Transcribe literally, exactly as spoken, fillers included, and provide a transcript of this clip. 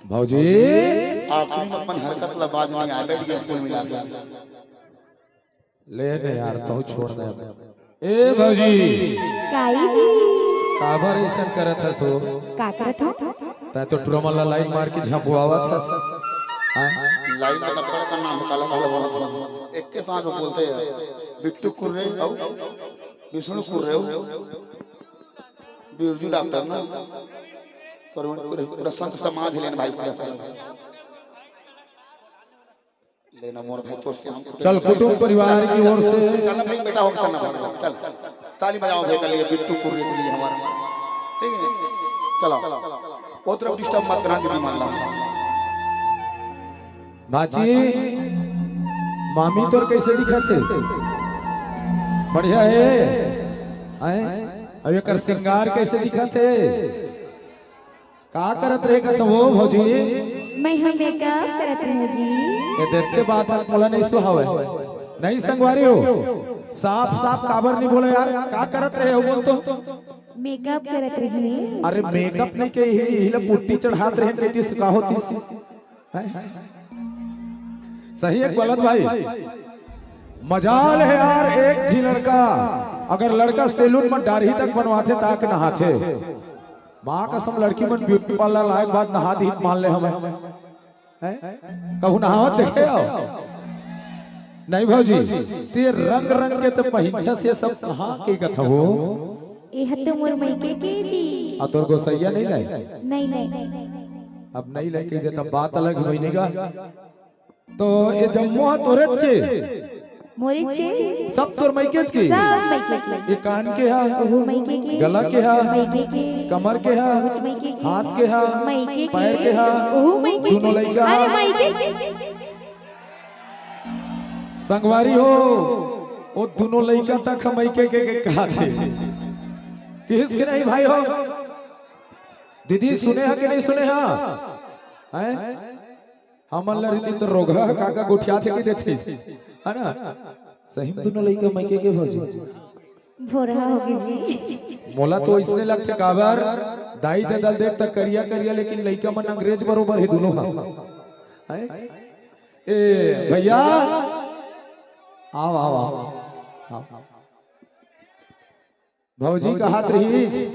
भौजी। आखिरी में अपन हरकत ला बाज नहीं आए, बैठ गया कुल मिला के। ले ने यार, तहूँ छोड़ दे। ए भौजी। काई जी? काबर अइसन करत हस हो? का करत हो? तैं तो टुरा मन ला लाइन मार के झपवावत हस। हाँ? लाइन का तब्बड़ का नाम काला काला बोलत हो। एक के साथ बोलते हैं, बिट्टू कुर्रे अउ विष्णु कुर्रे अउ बिरजू डॉक्टर ना। पर उन पूरे, पूरा संत समाज लेन भाई, पूरा सारा। लेना मोर भाई, चोर से हम चल, कुटुंब परिवार की ओर से। चल ना भाई, बेटा हो, चल ना भाई, चल। ताली बजाओ भाई के लिए, बिट्टू कुर्रे के लिए हमारा। ठीक है, चलो। बहुत तरफ डिस्टर्ब मत करना दीदी, मान ला। बाची, मामी तोर कैसे दिखत हे? बढ़िया हे। आए? अब एकर श्रृंगार कैसे दिखत हे? का करत रहे कथो वो भौजी? मैं हम मेकअप करत रहूं जी। ये देख के बात है, मोला नहीं सुहावे। नहीं संगवारी हो, साफ साफ काबर नहीं बोले यार, का करत रहे हो बोल तो? मेकअप करत रही। अरे मेकअप नहीं के ही, ही ला पुट्टी चढ़ात रहे के दिस का होती सी। हैं? सही एक गलत भाई। मजाल है यार, एक झी लड़का, अगर लड़का सैलून में दाढ़ी तक बनवाथे ताक नहाथे। माँ कसम, लड़की मन ब्यूटी पार्लर लायक बात नहा दी मान ले हमें। हैं? कहूँ नहावत देखे हो? नहीं भौजी, ते रंग रंग के तो पहिनथस, ये सब कहाँ के कथो? एह तो मोर मइके के जी। आ तोर गोसैया नहीं लाए? नहीं, नहीं। अब नहीं लाए कह देता, बात अलग ही बहिनी गा। तो ये जम्मो हा तोरे चे? मोरे चे? सब तोर मइकेच के? सब मइके के। ये कान के हा? ओहू मइके के। गला के हा? मइके के। कमर के हा? ओहूच मइके के। हाथ के हा? मइके के। पैर के हा? ओहू मइके के। दोनों लइका अरे हा? मइके के। संगवारी हो, वो दोनों लइका तक मइके के, के कहा थे। किस के नहीं भाई हो? दीदी सुने हा कि नहीं सुने हा? हैं? हमन ला रीति तो रोगहा काका गोठिया थे कि देथे, है ना? सही में दोनों लइका मइके के भौजी। भोरहा होगे जी। मोला तो इसने लगथे काबर, दाई ददा ल देख त करिया करिया, लेकिन लइका मन अंग्रेज बरोबर हे दोनों हा। हैं? ए भैया, आओ, आओ, आओ, आओ। भौजी कहात रहीस,